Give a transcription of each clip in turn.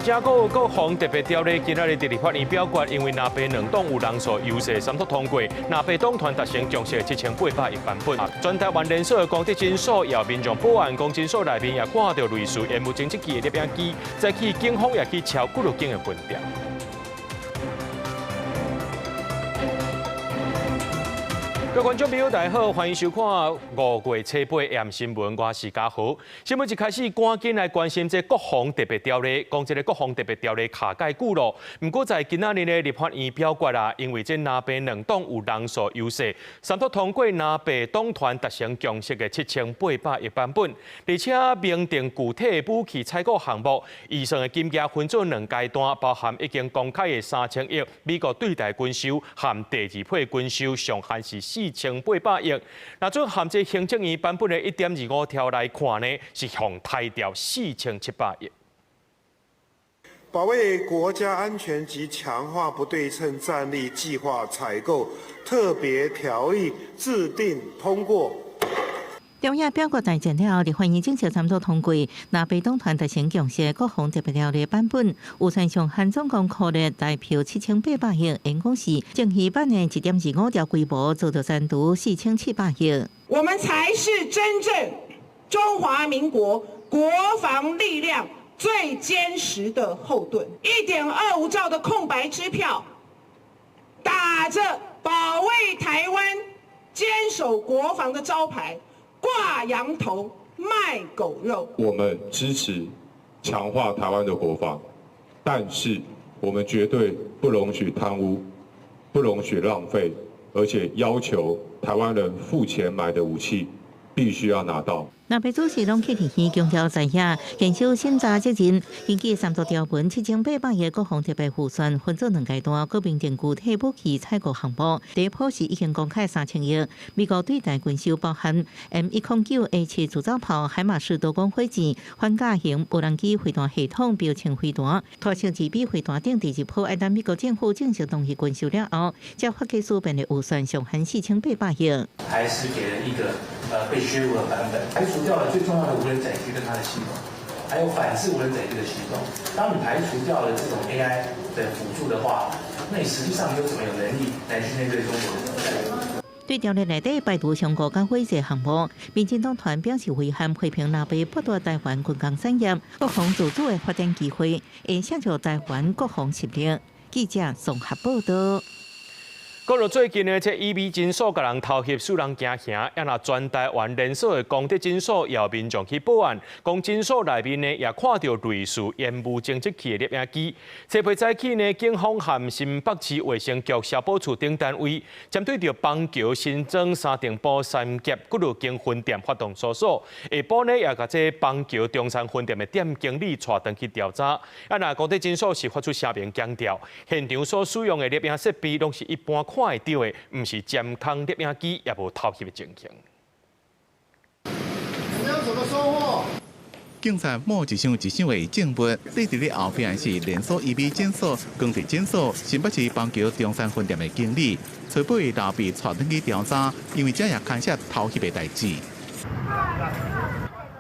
遮閣有國防特別條例，今仔日佇立法院表決，因為藍白兩黨有人數優勢，三讀通過。藍白黨團達成共識7800億版本。全台灣連鎖的光德診所也有民眾報案，講診所內面也看著類似煙霧偵測器的攝影機，早起警方也去抄幾落間的分店。各位觀眾朋友，大家好，歡迎收看5月初8 AM 新聞，我是嘉豪。新聞一開始，趕緊來關心這國防特別條例，講這个國防特別條例卡蓋久咯。毋過在今仔日的立法院表決啊，因為這藍白兩黨有人數優勢，三讀通過藍白黨團達成共識的7800億版本，而且明定具體的武器採購項目，預算的金額分做兩階段，包含已經公開的3000億美國對台軍售，含第二批軍售上限是4800億。若準含這行政院版本的1.25條來看呢，是予抬掉4700億。保衛國家安全及強化不對稱戰力計劃採購特別條例制定通過。中央表決大戰了後，立法院正式三讀通過，藍白黨團達成共識，國防特別條例版本，預算上限總共擴列台票7800億，因講是政協版的1.25兆規模，做到刪除4700億。我們才是真正中華民國國防力量最堅實的後盾。1.25兆的空白支票，打着保衛台灣、堅守國防的招牌，掛羊頭賣狗肉。我們支持強化台灣的國防，但是我們絕對不容許貪污，不容許浪費，而且要求台灣人付錢買的武器必須要拿到。藍白主席攏去佇耳強調在野，堅守審查責任。根據三讀條文7800億國防特別預算分做兩階段，閣明定具體武器採購項目。第一波是已經公開3000億，美國對台軍售包含 M109A7自走炮、海馬斯多管火箭、反甲型無人機飛彈系統、標槍飛彈、拖車自備飛彈等。第二波愛等美國政府正式同意軍售了後，才發給輸變的預算上限4800億。還是給了一個被削弱的版本，排除掉了最重要的無人載具跟它的系統，還有反制無人載具的系統。當你排除掉了這種 AI 的輔助的話，那你實際上你又怎麼有能力來去面對中國的挑戰？對條例內底排除上高佮火箭項目，民進黨團表示遺憾，批評藍白剝奪台灣軍工產業、國防自主的發展機會，影響著台灣國防實力。記者綜合報道。講到最近呢，這醫美診所共人偷翕，使人驚嚇。啊若全台灣連鎖的光德診所，也有民眾去報案，講診所內面呢也看著類似煙霧偵測器的攝影機。這批早起呢，警方和新北市衛生局消保處等單位，針對著邦橋新莊三重埔三峽幾落間分店發動搜索。下晡呢，也共這邦橋中山分店的店經理帶轉去調查。啊若光德診所是發出聲明強調，現場所使用的攝影設備攏是一般看會著的，毋是監控攝影機，也無偷翕的情形。你要怎麼收貨？警察摸一箱一箱的證物，佇佇咧後壁是連鎖醫美診所、光德診所、新北市邦橋中山分店的經理，初八老被帶轉去調查，因為這也牽涉偷翕的代誌。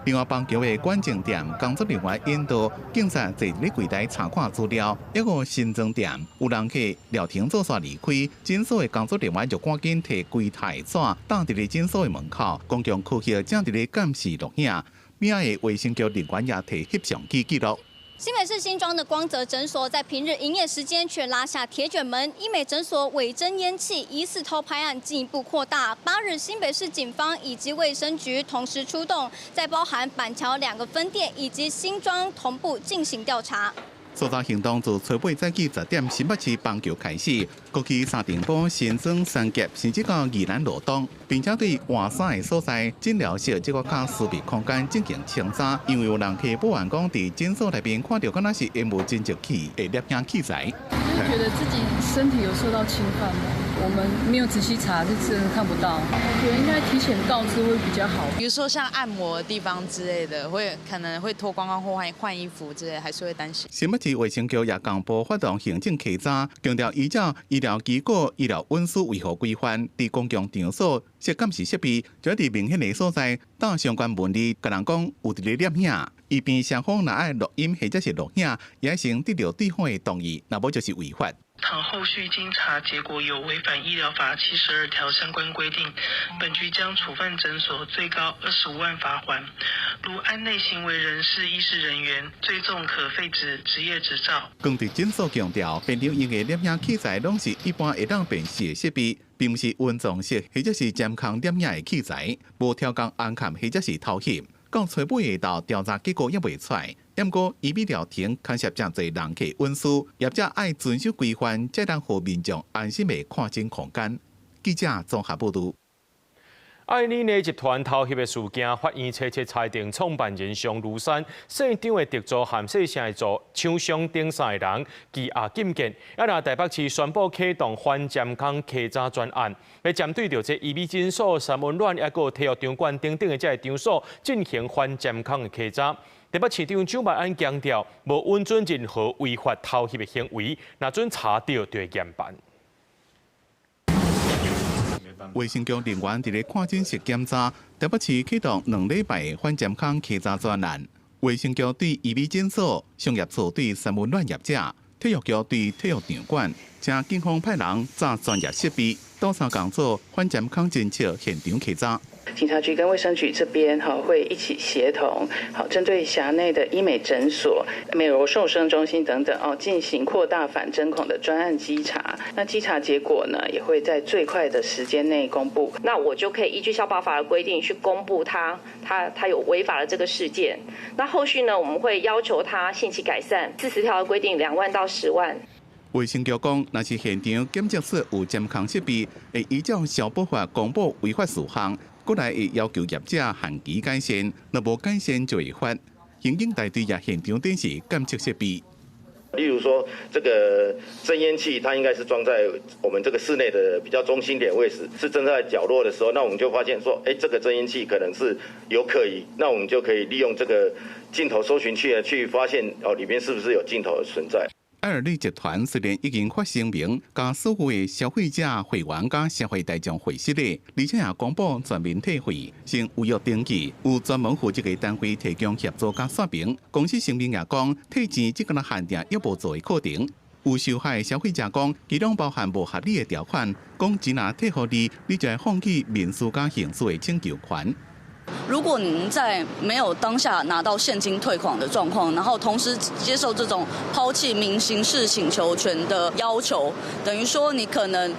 另外，邦橋的管證店工作人員引導警察坐佇咧櫃台查看資料，一個新莊店有人客廖停做煞離開，診所的工作人員就趕緊提規袋紙擋佇咧診所的門口，公共區域正佇咧監視錄影，邊仔的衛生局人員也提翕相機記錄。新北市新莊的光澤診所在平日營業時間卻拉下鐵捲門，醫美診所偽偵煙氣疑似偷拍案進一步擴大。8日，新北市警方以及衛生局同時出動，在包含板橋兩個分店以及新莊同步進行調查。搜查行動自初八早起10點，新北市邦橋開始，過去三重埔、新莊、三峽，甚至到宜蘭羅東，並且對換衫的所在、診療室這個較私密空間進行清查，因為有人客報案講，佇診所內面看著敢若是煙霧偵測器的攝影器材。就覺得自己身體有受到侵犯嗎？我們沒有仔細查，是真的看不到。我覺得應該提前告知會比較好。比如說像按摩的地方之類的，會可能會脫光光或換換衣服之類，還是會擔心。新北市衛生局也公布發動行政稽查，強調依照醫療機構醫療隱私維護規範，佇公共場所設監視設備，就佇明顯的所在，到相關文字，共人講有佇咧攝影，以便雙方若愛錄音或者是錄影，也先得著對方的同意，若無就是違法。倘後續經查結果有違反醫療法72條相關規定，本局將處分診所最高25萬罰鍰。如案內行為人是醫事人員，最重可廢止執業執照。根據診所強調，現場用的攝影器材攏是一般會當辨識的設備，並毋是隱藏式或者是監控攝影的器材，無調工暗崁或者是偷翕。到初尾下晝調查結果猶未出來，毋過醫美療程牽涉誠濟人客隱私，業者愛遵守規範，才能予民眾安心的看診空間。記者綜合報導。愛爾呢集團偷翕的事件，法院初七裁定創辦人尚如山、姓張的特助和細姓的助廠商等三個人羈押禁見。啊，若台北市宣布啟動反針孔稽查專案，欲針對著這醫美診所、三溫暖，抑閣體育場館等等的這个場所進行反針孔的稽查。台北市長蔣萬安強調，無允准任何違法偷翕的行為，若准查著就會嚴辦。衛生局人員佇咧看診室檢查，台北市啟動2禮拜反針孔稽查專案。衛生局對醫美診所、商業處對三溫暖業者、體育局對體育場館，請警方派人紮專業設備，倒相共做反針孔偵測現場稽查。警察局跟衛生局這邊哈會一起協同，好針對轄內的醫美診所、美容瘦身中心等等哦，進行擴大反針孔的專案稽查。那稽查結果呢，也會在最快的時間內公布。那我就可以依據消保法的規定去公布他有違法的這個事件。那後續呢，我們會要求他限期改善。40條的規定，2萬到10萬。衛生局講，若是現場檢測出有針孔設備，會依照消保法公布違法事項。過來會要求業者限期改善，若無改善就會罰。刑警大隊也現場展示檢測設備。例如說，這個偵煙器，它應該是裝在我們這個室內的比較中心點位置，是正在角落的時候，那我們就發現說，哎，這個偵煙器可能是有可疑，那我們就可以利用這個鏡頭搜尋器呢，去發現哦，裡面是不是有鏡頭的存在。愛爾利集團雖然已經發聲明，共所有的消費者、會員佮社會大眾回釋的，而且也公布全面退費，先預約登記，有專門負責的單位提供協助佮說明。公司聲明也講，退錢這個限定猶無做的課程。有受害消費者講，其中包含無合理的條款，講錢若退予你，你就會放棄民事佮刑事的請求權。如果您在沒有當下拿到現金退款的狀況，然後同時接受這種拋棄民刑事請求權的要求，等於說你可能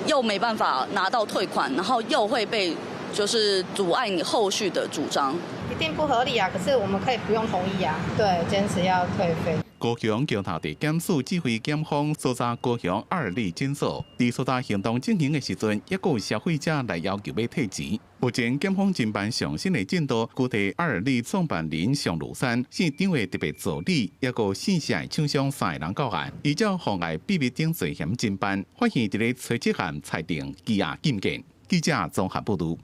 又沒辦法拿到退款，然後又會被就是阻礙你後續的主張。一定不合理啊！可是我們可以不用同意啊。對，堅持要退費。高雄橋頭地檢署指揮檢方搜查高雄愛爾利診所，佇搜查行動進行的時陣，抑閣有消費者來要求欲退錢。目前檢方偵辦上新的進度，估計愛爾利創辦人尚如山、姓張的特別助理，抑閣姓謝的廠商三個人到案，依照妨礙秘密等罪嫌偵辦，法院佇咧初七函裁定羈押禁見。記者綜合報導。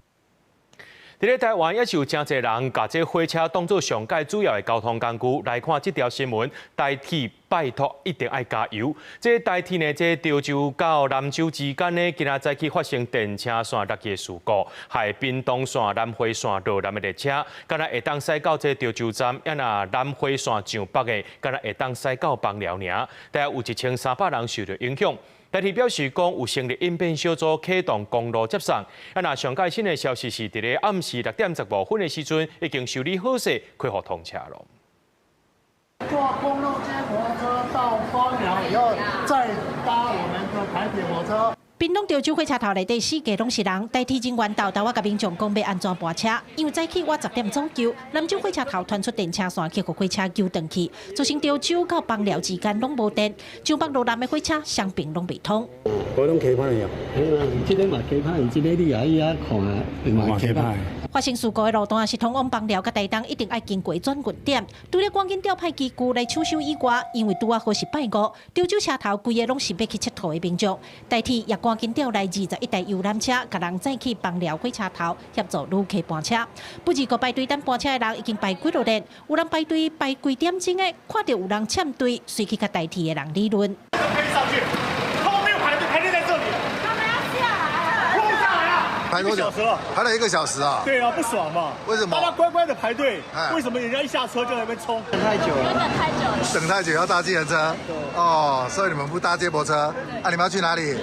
佇咧台灣，也是有誠濟人共這火車當做上蓋主要的交通工具。來看這條新聞，台鐵拜託一定愛加油。這台鐵呢，這潮州到南州之間呢，今仔早起發生電車線落去的事故，害屏東線、南迴線落南的列車，敢若會當駛到這潮州站，抑若南迴線上北的，敢若會當駛到枋寮爾。大約有1300人受著影響。台鐵表示講，有成立應變小組啟動公路接送。啊，若上蓋新的消息是，佇咧暗時6點15分的時陣，已經修理好勢，恢復通車囉。坐公路接駁車到枋寮以後，再搭我們的台鐵火車。屏東潮州火車頭內底四界攏是人，台鐵人員沓沓仔共民眾講欲按怎跋車，因為早起晚10點左右，南州火車頭傳出電車線去予火車揪斷去，造成潮州到枋寮之間攏無電，上北落南的火車雙爿攏袂通。我攏溪歹啊，這个嘛溪歹，這个你也去遐看，嘛溪歹。發生事故的路段是通往枋寮佮台東，一定愛經過轉運點。除了趕緊調派機具來搶修以外，因為拄仔好是拜五，潮州車頭規个攏是欲去𨑨迌的民眾，台鐵也趕緊調來21台遊覽車，共人載去枋寮火車頭協助旅客搬車。不過排隊等搬車的人已經排幾落列，有人排隊排幾點鐘的，看著有人攕隊，隨去共台鐵的人理論。可以上去，他們沒有排隊，排隊在這裡。他們要下來，空下來啊！排多久？排了一個小時啊！對啊，不爽嘛？為什麼？大家乖乖的排隊，為什麼人家一下車就在那邊衝？等太久了，等太久了，等太久要搭計程車。哦，所以你們不搭接駁車？啊，你們要去哪裡？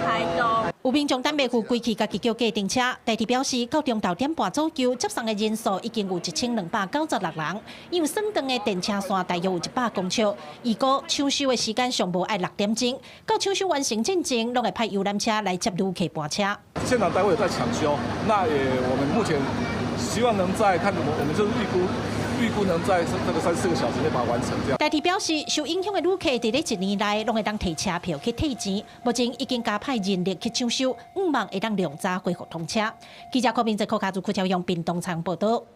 台東。有民眾等袂赴規氣，家己叫計程車。台鐵表示，到中晝點半左右，接送的人數已經有1296人，因為算長的電車線大約有100公尺。預估搶修的時間上無愛6點鐘，到搶修完成進前，攏會派遊覽車來接旅客搬車。現場單位在搶修，那也我們目前希望能在看我們就是預估能在這個3、4個小時內把它完成。這樣。台鐵表示，受影響的旅客佇咧一年內攏會當提車票去退錢，目前已經加派人力去搶修，向望會當量早恢復通車。記者柯明哲、柯卡祖、柯超用屏東採訪報導。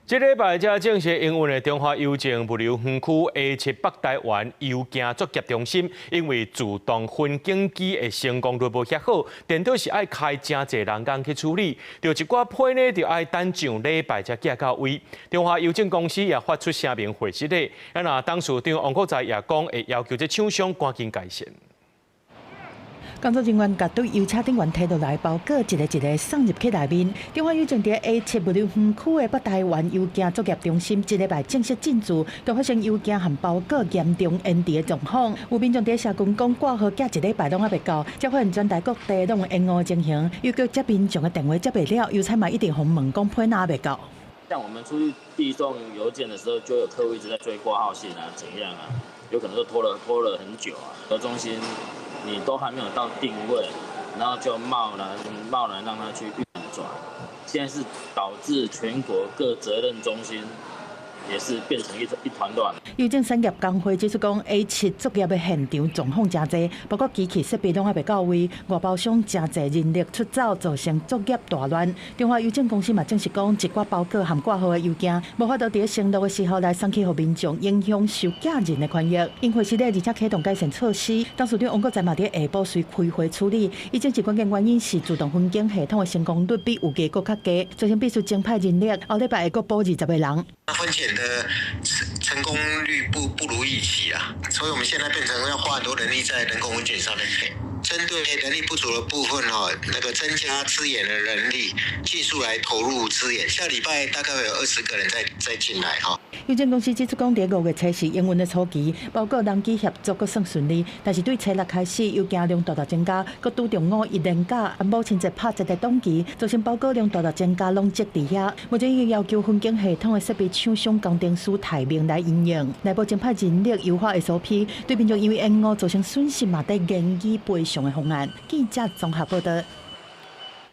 這禮拜才正式營運的中華郵政物流園區 A7北台灣郵件作業中心，因為自動分揀機的成功率無遐好，顛倒是愛開誠濟人工去處理，著一寡批呢，就愛等上禮拜才寄到位。中華郵政公司也發出聲明回釋咧，啊若董事長王國材也講會要求這廠商趕緊改善。工作人員共對郵車頂懸提落來包裹，一個一個送入去內面。中華郵政佇 A7物流園區的北台灣郵件作業中心，這禮拜正式進駐，就發生郵件和包裹嚴重延遲的狀況。有民眾佇社群講掛號寄一禮拜攏猶未到，才發現全台各地攏有延誤情形。郵局接民眾的電話接袂了，郵差嘛一直予問講批哪未到。像我們出去遞送郵件的時候，就有客戶一直在追掛號信啊，怎樣啊？有可能都拖了很久啊。和中心你都還沒有到定位，然後就貿然貿然讓他去運轉，現在是導致全國各責任中心也是變成一團亂。郵政產業工會指出講，A7作業的現場狀況誠濟，包括機器設備攏猶未到位，外包商誠濟人力出走，造成作業大亂。中華郵政公司嘛證實講，一寡包裹和掛號的郵件，無法度佇承諾的時候來送去予民眾，影響收件人的權益。𪜶會時咧，而且啟動改善措施。董事長王國材嘛佇下晡隨開會處理。伊證實關鍵原因是自動分揀系統的成功率比預計閣較低，造成必須增派人力，後禮拜會閣補20個人。分揀的成功率不如預期啊，所以我們現在變成要花很多人力在人工分揀上面。針對人力不足的部分哈，那個增加支援的人力，盡速來投入支援。下禮拜大概會有20個人再進來哈。郵政公司指出講，佇5月初四營運的初期，包裹人機協作閣算順利，但是對初六開始，郵件量大大增加，閣拄著五一連假，母親節拍折的檔期，造成包裹量大大增加，攏積佇遐。目前已經要求分揀系統的設備廠商工程師提名來應用，內部增派人力優化 SOP，對民眾因為延誤造成損失嘛，得研議賠償的方案。記者綜合報導。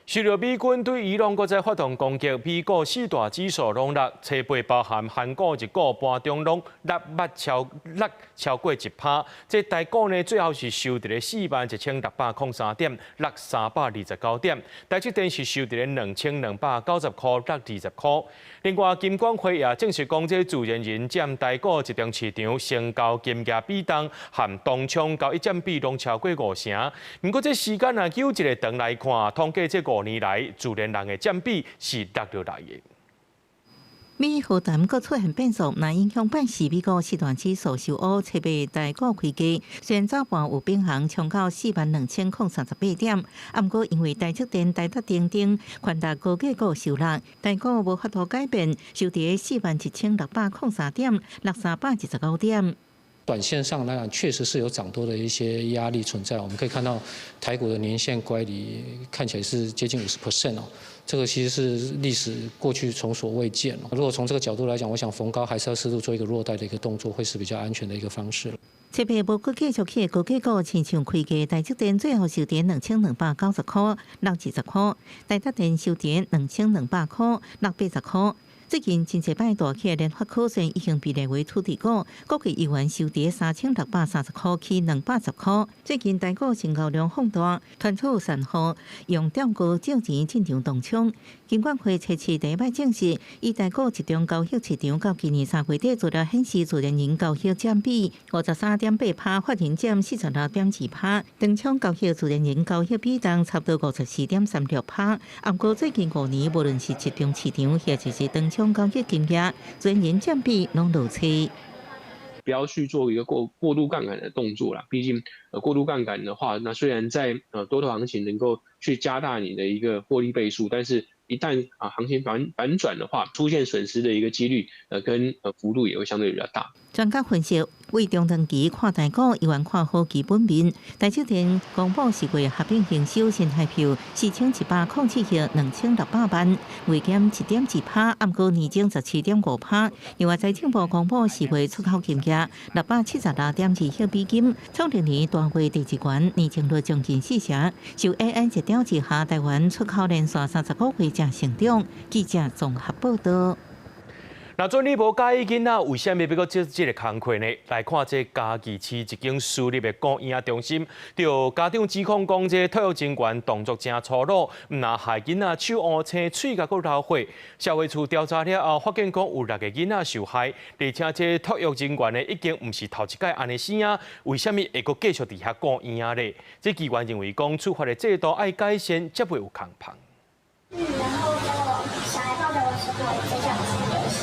受著美軍對伊朗閣再發動攻擊，美股四大指數攏落，初八包含韓股、日股盤中攏落超過1%。這台股呢，最後是收佇咧41,603點，落329點。台積電是收佇咧2,290塊，落20塊。另外，金管會也證實講，這自然人佔台股集中市場成交金額比重和當沖交易佔比攏超過5成。毋過，這時間若久一個長來看，統計這5年來，自然人的佔比是落落來的。美和談閣出現變數，若影響拜四美國四大指數受烏，初八台股開低，雖然早盤有變紅，衝到42,038點，毋過因為台積電、台達電等寬達高價股受落，台股無法度改變，收佇41,603點，落329點。短線上來講，確實是有漲多的一些壓力存在。我們可以看到台股的年線乖離看起來是接近50% 哦，這個其實是歷史過去從所未見。如果從這個角度來講，我想逢高還是要適度做一個落袋的一個動作，會是比較安全的一個方式。初八無閣繼續起高價股，親像開低台積電最後收佇2,290塊，落20塊；台達電收佇2,200塊，落80塊。最近真濟擺大起的聯發科雖然已經被列為土地股，估計猶原收佇3,630塊起210塊。最近台股成交量放大，傳出散戶用釣高借錢進場當沖。金管會初七第一擺證實，以台股集中交易市場到今年3月底資料顯示，自然人交易佔比53.8%，法人佔46.2%，當沖交易自然人交易比重差不多54.36%。毋過最近5年，無論是集中市場，或者是當沖交易金額，自然人佔比攏落去。不要去做一個過度槓桿的動作啦。畢竟，過度槓桿的話，那雖然在多頭行情能夠去加大你的一個獲利倍數，但是一旦啊行情反轉的話，出現損失的一個幾率，跟幅度也會相對比較大。專家分析，為中長期看台股，猶原看好基本面。台積電公布四月合併營收新台票4107亿2600萬，月減1.2%，毋過年增17.5%。另外，財政部公布四月出口金額676.2億美金，創歷年單月第二懸，年增率將近四成。受 AI 熱潮之下，台灣出口連續30個月正成長。記者綜合報道。若準你無佮意囡仔，為啥物欲閣做這个工課呢？來看這嘉義市一間私立的孤嬰中心，著家長指控講，這托育人員動作誠粗魯，毋但害囡仔手烏青、喙共閣流血。社會處調查了後，發現講有六个囡仔受害，而且這托育人員呢已經毋是頭一擺按呢生啊，為啥物會閣繼續佇遐顧嬰咧？這機關認為講，處罰的制度愛改善，才袂有空縫。然後結果小孩抱着我說，這樣子很危險。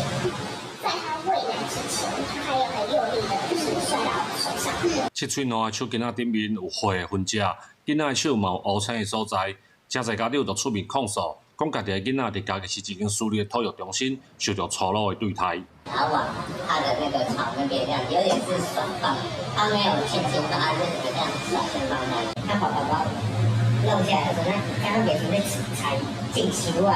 在他餵奶之前，他還有很用力的，就是摔到我手上。七喙瀾的手巾仔頂面有血的痕跡，囡仔的手嘛有烏青的所在，誠濟家長就出面控訴，講家己的囡仔佇嘉義市一間私立的托育中心受著粗魯的對待。他往他的那個床那邊這樣，有點是甩放，他沒有輕輕放，他就是這樣甩放那。他爸爸爸弄下來的時候，那剛剛也是在踩進去外，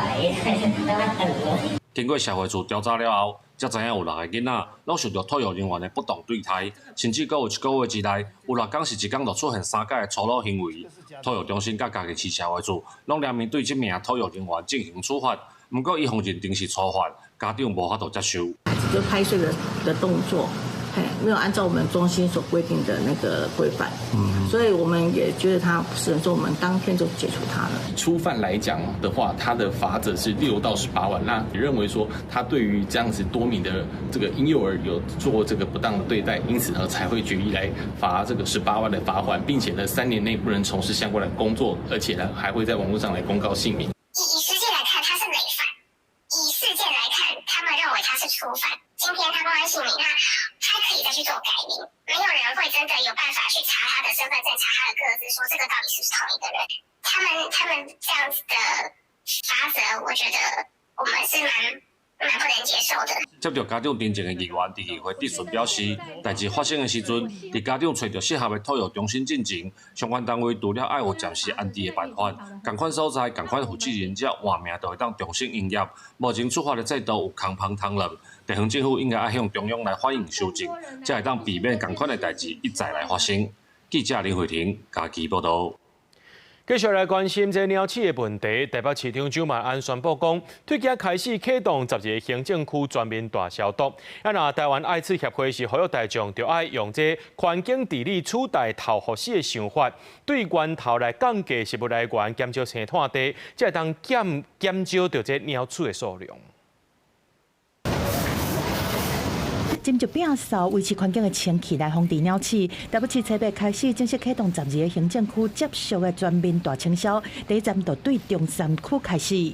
讓他等了。經過社會處調查了後，才知影有六个囡仔攏受著托育人員的不當對待，甚至閣有一個月之內，有六工是一工就出現三擺的粗魯行為。托育中心佮嘉義市社會處攏聯名對這名托育人員進行處罰，毋過伊予認定是初犯，家長無法度接受。就拍碎的動作，嘿，沒有按照我們中心所規定的那個規範，所以我們也覺得他不是，所以我們當天就解除他了。初犯來講的話，他的罰則是6到18萬。那你認為說他對於這樣子多名的這個嬰幼兒有做這個不當的對待，因此呢才會決議來罰這個十八萬的罰鍰，並且呢3年內不能從事相關的工作，而且呢還會在網絡上來公告姓名。以實際來看，他是累犯；以事件來看，他們認為他是初犯。今天他公安姓名，那他可以再去做改名，沒有人會真的有辦法去查他的身份證、查他的個資，說這個到底是不是同一個人。他們這樣子的罰則，我覺得我們是蠻不能接受的。接著家長陳情的議員佇議會質詢表示，代誌發生的時陣，佇家長揣著適合的托育中心進前，相關單位除了愛有暫時安置的辦法，仝款所在、仝款負責人才換名就會當重新營業。目前處罰的制度有空縫通亂，地方政府應該愛向中央來反映修正，才會當避免仝款的代誌一再來發生。記者林慧婷嘉義報導。繼續來關心這鳥鼠的問題，台北市長蔣萬安宣布講，對今開始啟動12个行政區全面大消毒。啊，若台灣愛鼠協會是呼籲大眾，著愛用這環境治理取代投予死的想法，對源頭來降低食物來源，減少生炭地，才會當減少著這鳥鼠的數量。斟酌摒掃維持環境的清氣來防治鳥鼠。台北市初八開始正式啟動12个行政區接續的全面大清消，第一站就對中山區開始。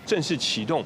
正式啟動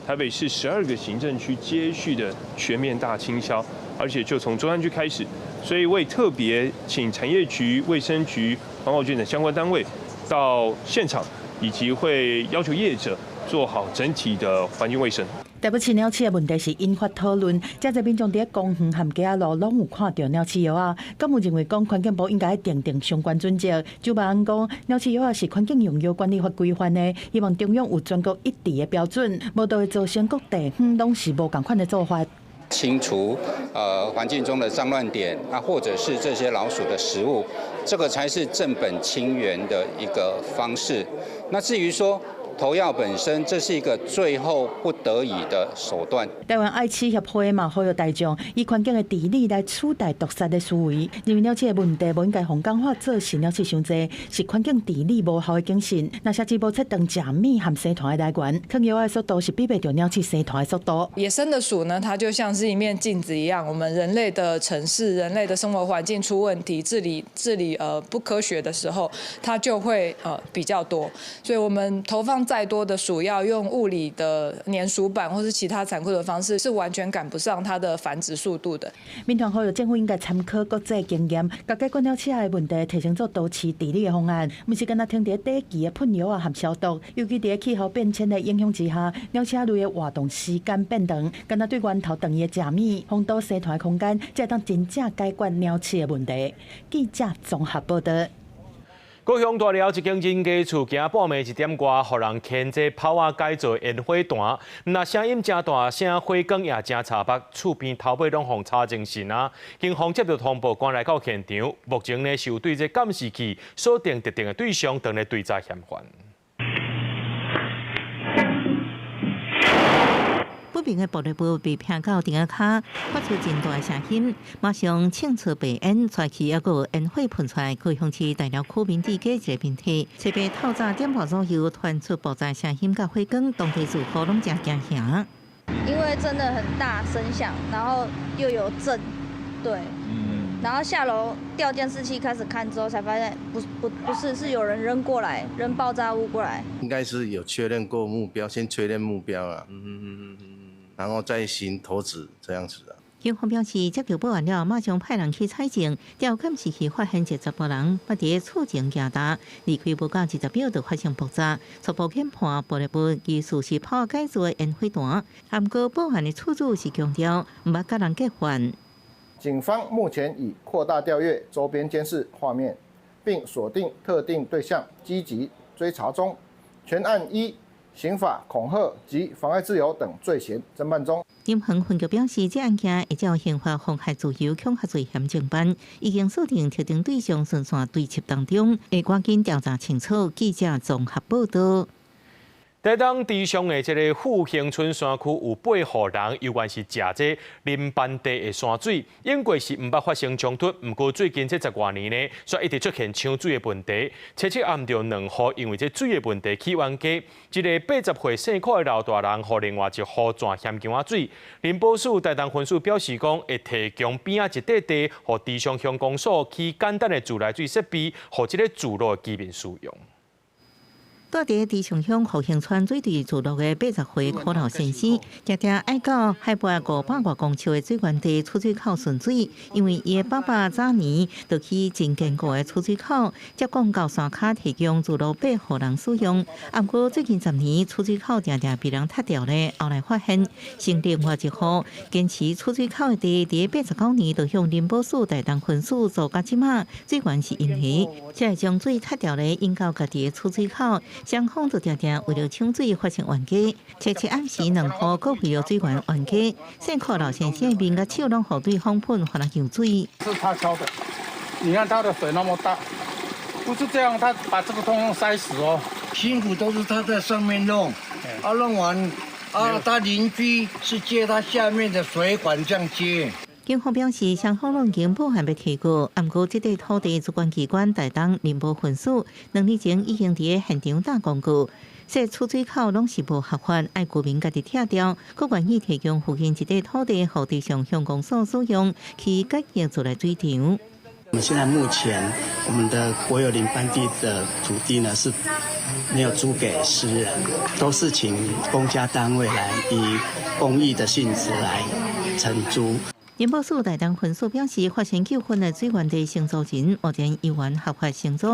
台北市12個行政區接續的全面大清消，而且就從中山區開始，所以會特別請產業局、衛生局、環保局等相關單位到現場，以及會要求業者做好整體的環境衛生。台北市鳥鼠的問題是引發討論，誠濟民眾佇咧公園和街仔路攏有看著鳥鼠藥仔，敢有認為講環境部應該訂定相關準則？蔣萬安講，鳥鼠藥仔是環境用藥管理法規範的，希望中央有全國一致的標準，無就會造成各地方攏是無仝款的做法。清除環境中的髒亂點啊，或者是這些老鼠的食物，這個才是正本清源的一個方式。那至於說，投藥本身，這是一個最後不得已的手段。台灣愛鼠協會嘛，呼籲大眾以環境的治理來取代毒殺的思維，認為鳥鼠的問題無應該予講法做成鳥鼠傷濟，是環境治理無效的警訊。若設置無切斷食物和生炭的來源，囥藥的速度是比袂著鳥鼠生炭的速度。野生的鼠呢，它就像是一面鏡子一樣，我們人類的城市、人類的生活環境出問題，治理不科學的時候，它就會比較多。所以我們投放再多的鼠藥，用物理的粘鼠板或是其他殘酷的方式，是完全趕不上它的繁殖速度的。民團呼籲政府應該參考國際經驗，共解決鳥鼠的問題，提升做都市治理的方案，毋是干焦停佇短期的噴藥啊和消毒。尤其佇氣候變遷的影響之下，鳥鼠類的活動時間變長，干焦對源頭斷伊的食物、封堵生態空間，才會當真正解決鳥鼠的問題。記者綜合報導。高雄大寮一間人家厝，今半暝一點外，予人牽這炮仔改造煙火彈，毋但聲音誠大聲，火光也誠刺目，厝邊頭尾攏予吵精神啊！警方接到通報，趕來到現場，目前呢是有對這監視器鎖定特定的對象，正咧追查嫌犯。不明的玻璃杯被劈到地跤，發出真大聲音，馬上衝出白煙，帶起一個煙火噴出來。高雄市大寮區民地街一個平地，這邊透早點半左右傳出爆炸聲音佮火光，當地住戶攏誠驚嚇。因為真的很大聲響，然後又有震，對，然後下樓調監視器開始看之後，才發現不是，是有人扔過來，扔爆炸物過來。應該是有確認過目標，先確認目標啦。然後再行投資這樣子的。警方表示，接到報案了，馬上派人去採證，調監視器發現一個查埔人，捌佇厝前行動，離開無夠20秒就發生爆炸。初步研判，玻璃杯疑似是炮改造的煙火彈。毋過報案的厝主是強調，毋捌佮人結怨。警方目前已擴大調閱周邊監視畫面，並鎖定特定對象，積極追查中。全案依刑法恐嚇及妨礙自由等罪嫌偵辦中。林恆分局表示，這案件會照刑法妨害自由、恐嚇罪嫌偵辦，已經鎖定特定對象，循線追緝當中，會趕緊調查清楚。記者綜合報導。台東池上的這个復興村山區有8戶人，猶原是食這林班地的山水，應該是毋捌發生衝突。毋過最近這10外年呢，煞一直出現搶水的問題。七七暗著2戶因為這水的問題起冤家，一个80歲姓柯的老大人，予另外一戶鑽嫌墘仔水。林保署台東分署表示講，會提供邊仔一塊地，予池上鄉公所起簡單的自來水設備，予這个聚落的居民使用。住佇池上鄉復興村水池聚落的80歲柯老先生，常常愛到海拔500外公尺的水源地出水口順水，因為伊的爸爸早年就起真堅固的出水口，才講到山跤提供聚落8戶人使用。毋過最近10年，出水口常常被人拆掉咧，後來發現，成另外一戶堅持出水口的地，佇89年就向林保署台東分署做到這馬，水源是𪜶的，才會將水拆掉咧，引到家己的出水口。雙方就常常為著搶水發生冤家，七七暗時2戶閣為著水源冤家，姓柯老先生面佮手攏予對方噴，予人游水。是他敲的，你看他的水那麼大，不是這樣，他把這個通通塞死哦。辛苦都是他在上面弄，啊弄完，啊他鄰居是接他下面的水管這樣接。警方表示，雙方攏已經報案欲提告，毋過這塊土地主管機關台東林保分署2年前已經佇現場打廣告，說出水口攏是無合法，愛居民家己拆掉，閣願意提供附近一塊土地予池上鄉公所使用，去改建自來水廠。我們現在目前我們的國有林班地的土地呢是沒有租給私人，都是請公家單位來以公益的性質來承租。林保署台東分署表示，發生糾紛的水源地承租人目前猶原合法承租，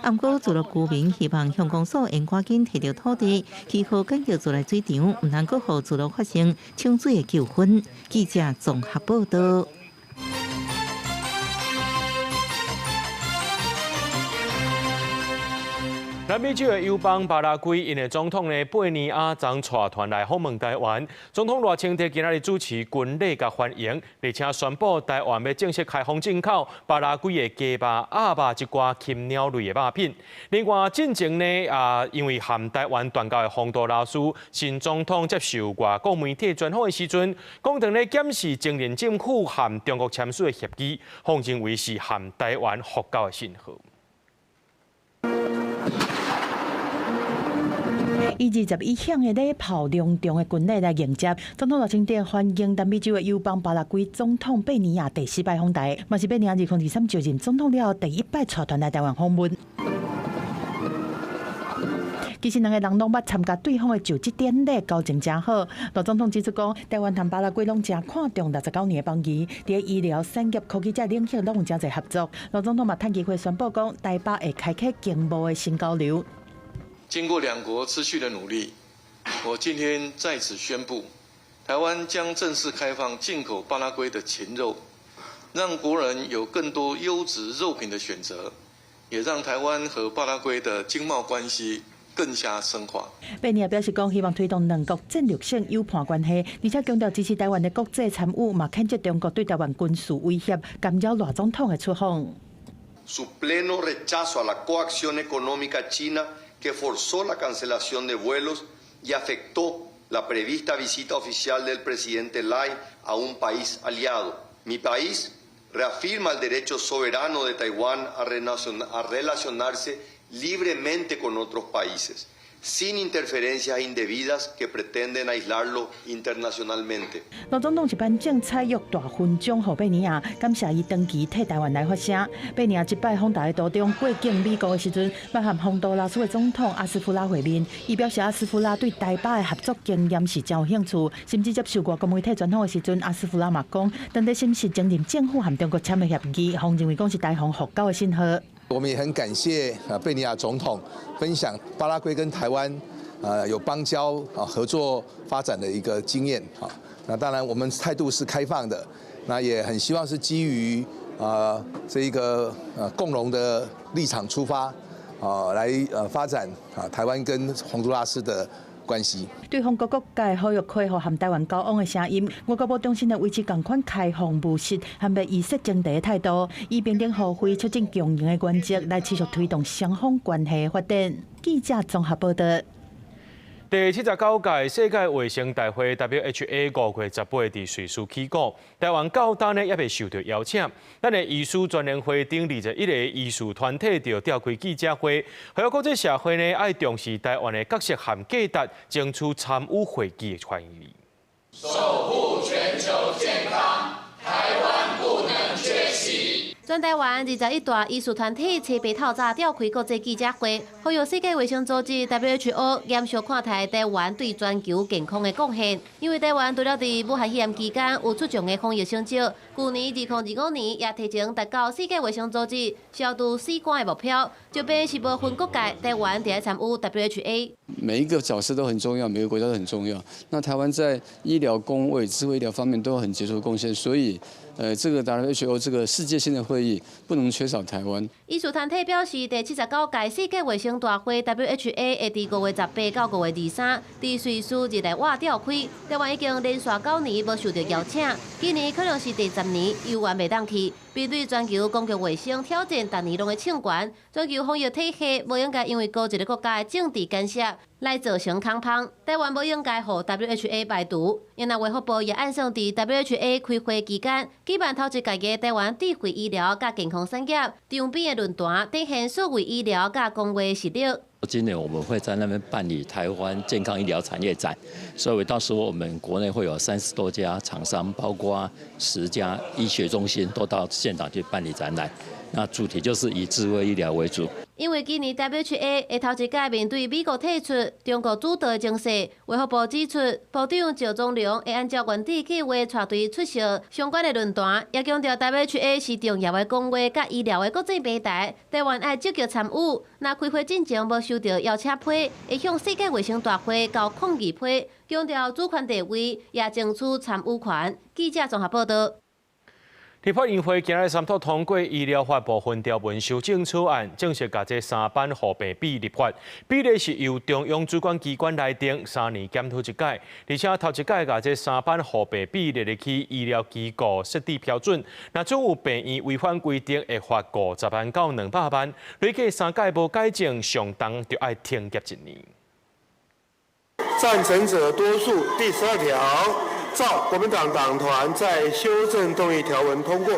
毋過聚落居民希望鄉公所應趕緊提著土地，去好建造自來水廠，毋通閣予聚落發生搶水的糾紛。記者綜合報導。南美洲的友邦巴拉圭，𪜶的總統呢貝尼亞昨帶團來訪問台灣。總統賴清德今仔日主持軍禮佮歡迎，而且宣布台灣欲正式開放進口巴拉圭的雞肉、鴨肉這寡禽鳥類的肉品。另外，進前呢啊，因為和台灣斷交的洪都拉斯新總統接受外國媒體專訪的時陣，講當咧檢視前任政府和中國簽署的協議，予認為是和台灣復交的信號。以21響的禮炮隆重的軍禮來迎接總統賴清德，歡迎南美洲的友邦巴拉圭總統貝尼亞第4擺訪台，嘛是貝尼亞2023就任總統了後第1擺帶團來台灣訪問。其實兩个人攏捌參加對方的就職典禮，交情誠好。賴總統指出講，台灣和巴拉圭攏誠看重69年的邦誼，佇醫療、產業、科技這領域攏有誠濟合作。賴總統嘛趁機會宣布講，台巴會開啟經貿的新交流。經過兩國持續的努力，我今天在此宣布，台灣將正式開放進口巴拉圭的禽肉，讓國人有更多優質肉品的選擇，也讓台灣和巴拉圭的經貿關係更加深化。貝尼亞表示講，希望推動兩國戰略性友伴關係，而且強調支持台灣的國際參與，嘛譴責中國對台灣軍事威脅干擾賴總統的出訪。 Su pleno rechazo a la coacción económica china que forzó la cancelación de vuelos y afectó la prevista visita oficial del presidente Lai a un país aliado. Mi país reafirma el derecho soberano de Taiwán a relacionarse libremente con otros países, sin interferencias indebidas que pretenden aislarlo internacionalmente。賴總統是頒獎採玉大勳章予貝尼亞，感謝伊長期替台灣來發聲。貝尼亞這擺訪台途中過境美國的時陣，捌和洪都拉斯的總統阿斯夫拉會面。伊表示阿斯夫拉對台巴的合作經驗是誠有興趣，甚至接受外國媒體專訪的時陣，阿斯夫拉嘛講，當咧審視前任政府和中國簽的協議，予認為講是台方護國的信號。我們也很感謝貝尼亞總統分享巴拉圭跟台灣有邦交合作發展的一個經驗啊。那當然我們態度是開放的，那也很希望是基於這一個共榮的立場出發啊，來發展台灣跟洪都拉斯的關係。對方各國界呼籲恢復和台灣交往的聲音，外交部重申維持仝款開放務實和袂預設前提的態度，以平等互惠促進共贏的原則來持續推動雙方關係發展。記者綜合報道。第79屆世界衛生大會 WHA 5月18佇瑞士起鼓，台灣到今呢猶未受著邀請。咱的醫師全聯會等21個醫師團體就召開記者會，呼籲國際社會呢愛重視台灣的角色和價值，爭取參與會議的權利。守護全球健康，台灣不能缺席。全台灣21大醫師團體初八透早召開國際記者會，呼籲世界衛生組織 WHO 嚴肅看待台灣對全球健康的貢獻。因為台灣除了佇武漢肺炎期間有出眾的防疫成績，舊年2025年也提前達到世界衛生組織消除死光的目標。就算是無分國界，台灣著愛參與 WHA。每一個角色都很重要，每個國家都很重要。那台灣在醫療公衛、智慧醫療方面都有很傑出的貢獻，所以，這個 WHO 這個世界性的會議不能缺少台灣。醫師團體表示，第79屆世界衛生大會 WHA 會佇5月18到5月23，佇瑞士日內瓦召開。台灣已經連續9年無受著邀請，今年可能是第10年猶原袂當去。面對全球公共衛生挑戰，逐年攏會升懸，全球防疫體系無應該因為孤一个國家的政治干涉來造成空縫。台灣無應該予 WHA 排除。因為衛福部也按算佇 WHA 開會期間舉辦頭一屆的台灣智慧醫療佮健康產業場邊的論壇，展現數位醫療佮公衛實力。今年我們會在那邊辦理台灣健康醫療產業展，所以到時候我們國內會有30多家廠商，包括10家醫學中心都到現場去辦理展覽。那主題就是以智慧醫療為主。因為今年 WHA 會頭一屆面對美國退出、中國主導的情勢，衛福部指出，部長趙宗龍會按照原定計劃帶隊出席相關的論壇，也強調 WHA 是重要的公衛佮醫療的國際平台，台灣愛積極參與。若開會進前無收著邀請批，會向世界衛生大會交抗議批，強調主權地位，也爭取參與權。記者綜合報道。立法院會今日三讀通過醫療法部分條文修正草案，正式共這三班護病比立法。比例是由中央主管機關來定，3年檢討一擺。而且頭一擺共這三班護病比列入去醫療機構設置標準。若準有病院違反規定，會罰50萬到200萬。累計三擺無改正，上重就愛停業一年。贊成者多數，第12條。照國民黨黨團再修正動議條文通過。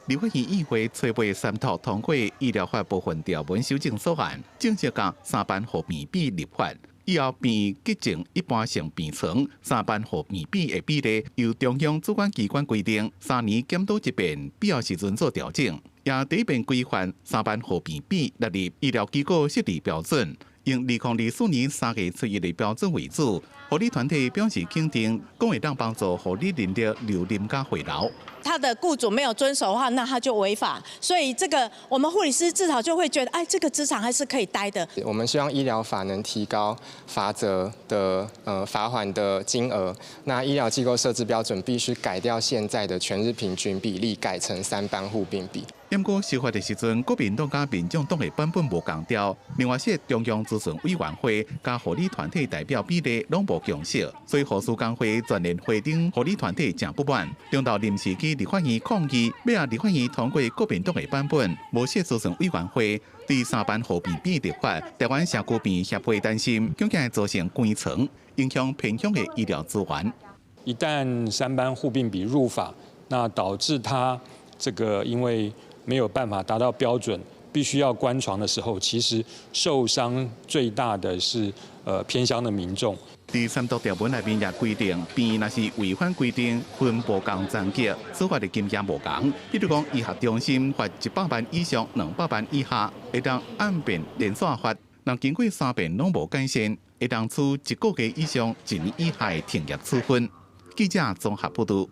立法院議會初八三讀通過醫療法部分條文修正草案，正式共三班護病比立法。以後病院急症一般性病床三班護病比的比例，由中央主管機關規定，3年檢討一遍，必要時陣做調整。也第一遍規範三班護病比列入醫療機構設置標準。用2024年3月初1的標準為主。護理團體表示肯定，講會當幫助護理人力留任佮回流。他的雇主沒有遵守的話，那他就違法。所以這個我們護理師至少就會覺得，哎，這個職場還是可以待的。我們希望醫療法能提高罰則的罰鍰的金額。那醫療機構設置標準必須改掉現在的全日平均比例，改成三班護病比。毋過修法的時陣，國民黨佮民眾黨的版本無仝調，另外是中央諮詢委員會佮護理團體代表比例攏無共識，所以護士工會全聯會頂護理團體誠不滿，中晝臨時去立法院抗議，尾仔立法院通過國民黨的版本，無設諮詢委員會對三班護病比立法，台灣社區病協會擔心，恐驚會造成關床，影響偏鄉的醫療資源。一旦三班護病比入法，那導致他這個因為沒有辦法達到標準，必須要關床的時候，其實受傷最大的是偏鄉的民眾。佇三讀條文內面也規定，病院若是違反規定，分無仝層級，處罰的金額無仝。比如講，醫學中心罰100萬以上200萬以下，會當按遍連續罰；若經過三遍攏無改善，會當處一個月以上一年以下的停業處分。記者綜合報導。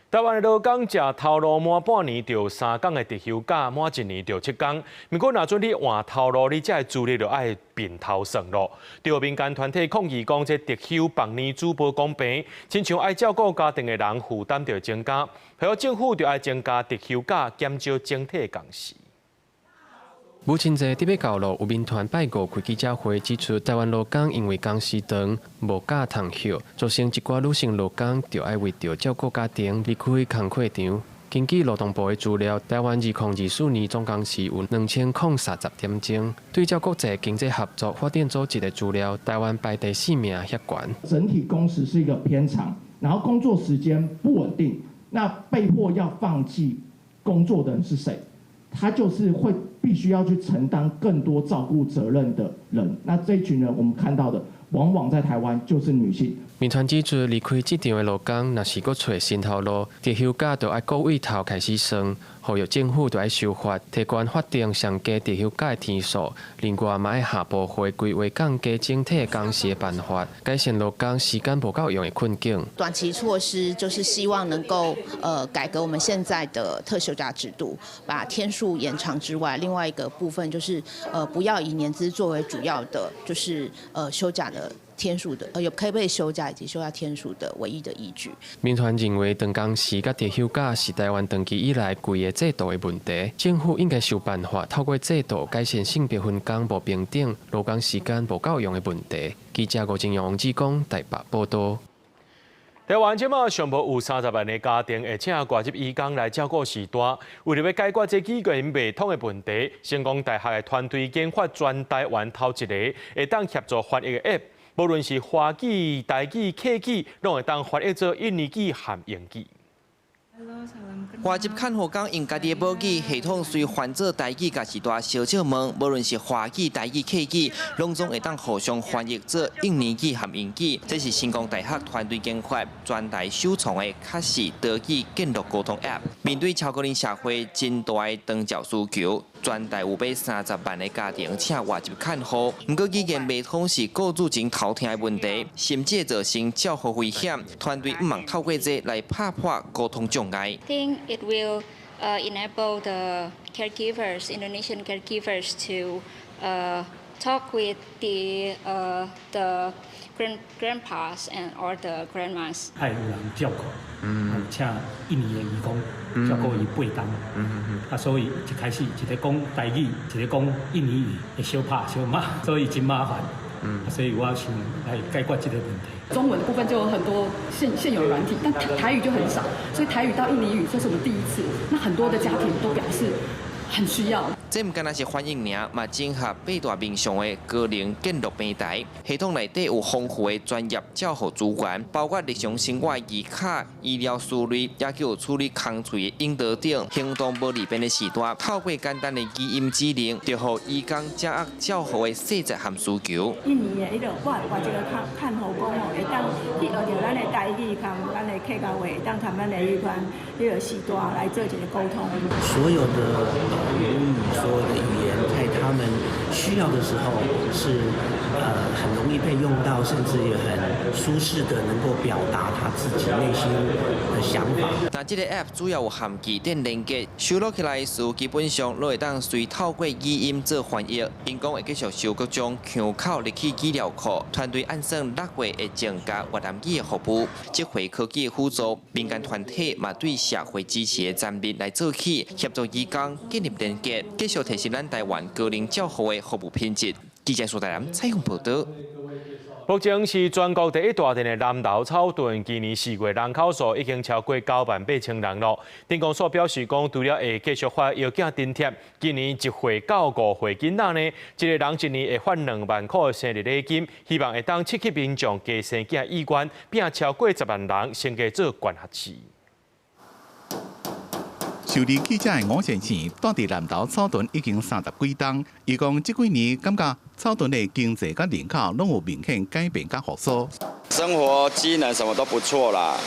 台灣的勞工食頭路滿半年就3工的特休假，滿一年就7工。毋過，若準你換頭路，你這个資歷就愛變頭算囉。著民間團體抗議講，這特休放年資無公平，親像愛照顧家庭的人負擔就增加，還有政府就愛增加特休假，減少整體工時。母親節特別到囉，有民團拜五開記者會指出，台灣勞工因為工時長、無假通歇，造成一寡女性勞工就愛為著照顧家庭離開工課場。根據勞動部的資料，台灣2024年總工時有2030點鐘。對照國際經濟合作發展組織的資料，台灣排第四名遐懸。整體工時是一個偏長，然後工作時間不穩定，那被迫要放棄工作的人是誰？他就是會必須要去承擔更多照顧責任的人。那這一群人，我們看到的往往在台灣就是女性。民團指出，離開職場的勞工，若是閣揣新頭路，特休假就愛閣對頭開始算，呼籲政府就愛修法，提懸法定上低特休假的天數。另外，嘛愛下步會規劃降低整體工時的辦法，改善勞工時間無夠用的困境。短期措施就是希望能夠改革我們現在的特休假制度，把天數延長之外，另外一個部分就是不要以年資作為主要的，就是休假的天數的，有可以被休假以及休假天數的唯一的依據。民團認為，長工時佮特休假是台灣長期以來規个制度的問題，政府應該想辦法透過制度改善性別分工無平等、勞工時間無夠用的問題。記者吳正陽、王志剛台北報導。台灣這馬上無有30萬个家庭會請外籍移工來照顧序大，為著欲解決這語言袂通的問題，成功大學的團隊研發全台灣頭一個會當協助翻譯的 App，無論是華語、台語、客語，攏會當翻譯做印尼語和英語。外籍看護工用家己的母語系統，隨翻做台語佮序大相借問，無論是華語、台語、客語，攏總會當互相翻譯做印尼語和英語。這是成功大學團隊研發全台首創的卡式多語建立溝通 App。面對超高齡社會真大的長照需求，全台有欲30萬个家庭請外籍看護，毋過語言袂通是雇主真頭疼的問題，甚至造成照護危險。團隊向望透過這來拍破溝通障礙。 I think it will enable the caregivers, Indonesian caregivers, to talk with the grandpas and or the grandmas. 愛有人照顧，請印尼的移工照顧伊8冬，啊，所以一開始一个講台語，一个講印尼語，會相拍相罵，所以真麻煩。所以我想來解決這個問題。中文的部分就有很多現有的軟體，但台語就很少，所以台語到印尼語這是我們第一次。那很多的家庭都表示很需要。這毋干焦是翻譯爾，嘛整合八大面向的高齡建立平台，系統內底有豐富的專業照護資源，包括日常生活的技巧、醫療思慮，也有處理空喙的應對等，行動無利便的時代，透過簡單的語音指令，就予移工掌握照護的細節和需求。印尼的彼个外籍的看護工吼，會當去學著咱的台語，佮咱的客家話，會當佮咱的彼款彼个序大來做一个溝通。所有的母語，所有的語言太單他們需要的時候是很容易被用到，甚至也很舒適的能夠表達他自己內心的想法。那這個 App 主要有含字典連結，收錄起來的詞基本上攏會當隨透過語音做翻譯。𪜶講會繼續收各種腔口入去語料庫，團隊按算6月會增加越南語的服務。這回科技的輔助，民間團體嘛對社會支持的層面來做起，協助義工建立連結，繼續提升咱台灣高齡照護的服務品質。記者蘇大南採訪報導。目前是全國第一大鎮的南投草屯，今年4月人口數已經超過9萬8千人咯。鎮公所表示講，除了會繼續發藥囝津貼，今年1歲到5歲囡仔呢，一個人一年會發2萬塊的生日禮金，希望會當刺激民眾加生囝意願，拼超過10萬人升格做縣轄市。受理記者的吳先生，蹛佇南投草屯已經30幾冬。伊講這幾年感覺草屯的經濟佮人口攏有明顯改變佮復甦。生活機能什麼都不錯啦，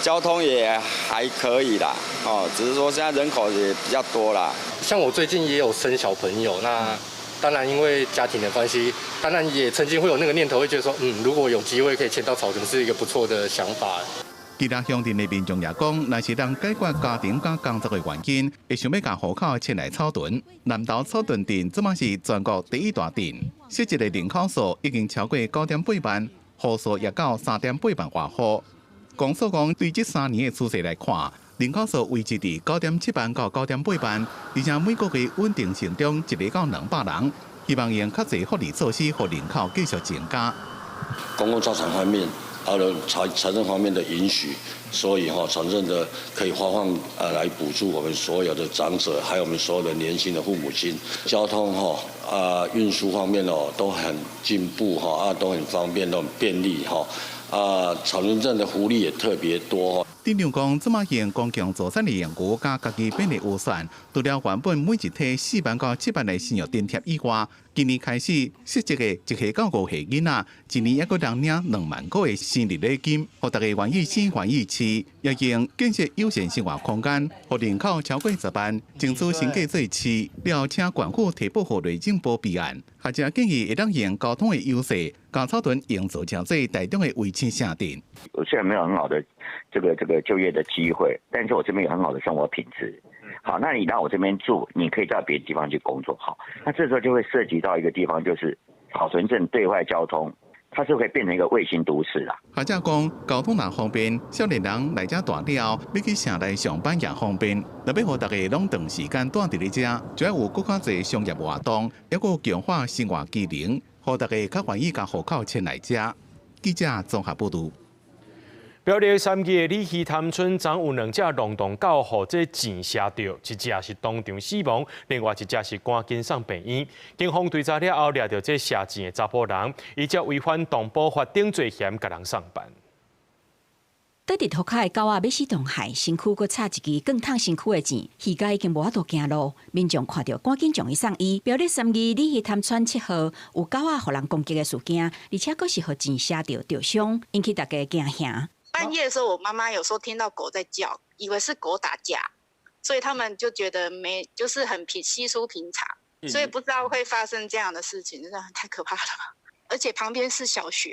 交通也還可以啦，哦，只是說現在人口也比較多啦。像我最近也有生小朋友，那當然因為家庭的關係，當然也曾經會有那個念頭，會覺得說，如果有機會可以遷到草屯，是一個不錯的想法。其他鄉鎮的民眾也講，若是能解決家庭佮工作的原因，會想欲共戶口遷來草屯。南投草屯鎮這馬是全國第一大鎮，實際的人口數已經超過9.8萬，戶數也到3.8萬外戶。公所講，對這3年的趨勢來看，人口數維持佇9.7萬到9.8萬，而且每個月穩定成長100到200人，希望用較濟福利措施，予人口繼續增加。公共財產方面，還有財政方面的允許，所以哈，財政的可以發放來補助我們所有的長者，還有我們所有的年輕的父母親。交通哈啊運輸方面哦都很進步哈啊都很方便，都很便利哈啊草屯鎮的福利也特別多。鎮長講，這馬用公共資產的盈餘佮家己編的預算，除了原本每一體4萬到7萬的生育津貼以外，今年開始實質的1歲到5歲囡仔，一年猶閣通領2萬塊的生日禮金，予大家願意生願意飼，也用建設友善生活空間，予人口超過10萬，爭取升格做市，了請縣府提報予內政部備案。學者建議會當用交通的優勢，共草屯營造成做台中的衛星城鎮。我雖然沒有很好的這個就業的機會，但是我這邊有很好的生活品質。好，那你到我這邊住，你可以到別的地方去工作。好，那這時候就會涉及到一個地方，就是草屯鎮對外交通，它是會變成一個衛星都市啦。學者講，交通若方便，少年人來遮大了後，欲去城內上班也方便。若欲予大家攏長時間蹛佇咧遮，就愛有閣較濟商業活動，猶閣強化生活機能，予大家較願意共戶口遷來遮。記者綜合報導。苗栗三義的鯉魚潭村，昨有兩隻龍洞狗予這箭射著，一隻是當場死亡，另外一隻是趕緊送病院。警方追查了後，掠著這射箭的查埔人，依照違反動保法等罪嫌，共人送辦。倒佇塗跤的狗仔欲死當害，身軀閣插一支貫透身軀的箭，魚仔已經無法度行路。民眾看著，趕緊將伊送醫。苗栗三義鯉魚潭村7號有狗仔予人攻擊的事件，而且閣是予箭射著著傷，引起大家驚嚇。半夜的時候，我媽媽有時候聽到狗在叫，以為是狗打架，所以他們就覺得沒，就是很平稀疏平常，所以不知道會發生這樣的事情，真的太可怕了。而且旁邊是小學，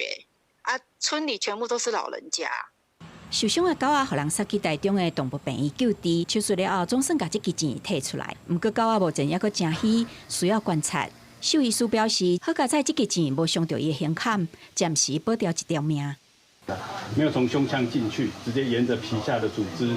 啊，村裡全部都是老人家。受傷的狗仔予人送去台中的動物病院救治，手術了後總算共這支箭提出來。毋過狗仔目前猶閣誠虛，需要觀察。獸醫師表示，好佳哉這支箭無傷著伊的胸坎，暫時保著一條命。沒有從胸腔進去，直接沿着皮下的組織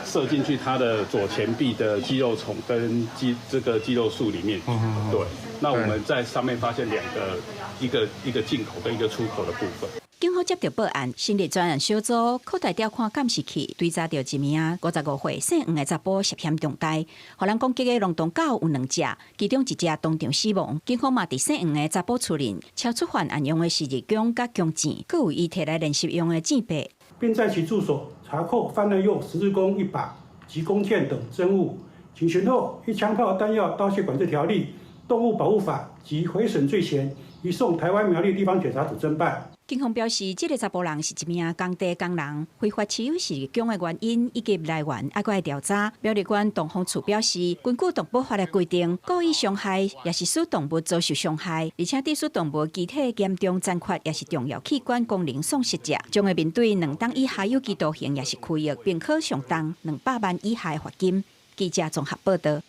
射進去他的左前臂的肌肉叢跟這個肌肉束裡面。對，那我們在上面發現兩個，一個進口跟一個出口的部分。警方接著報案，成立專案小組，擴大調看監視器，追查著一名55歲姓黃的查埔涉嫌重大，予人攻擊的龍洞狗有兩隻，其中一隻當場死亡。警方嘛佇姓黃的查埔厝內，抄出犯案用的十字弓佮弓箭，閣有伊提來練習用的箭靶，並在其住所查扣犯案用十字弓一把及弓箭等證物。警詢後，依槍炮彈藥刀械管制條例动物保護法及毀損罪嫌，移送臺灣苗栗地方檢察署偵辦。警方表示，這个查埔人是一名工地工人，非法持有飼養的原因以及來源，猶閣愛調查。苗栗縣動防處表示，根據動保法的規定，故意傷害抑是使動物遭受傷害，而且致使動物機體嚴重殘缺，抑是重要器官功能喪失者，將會面對兩冬以下有期徒刑，抑是拘役，並可上重200萬以下的罰金。記者綜合報道。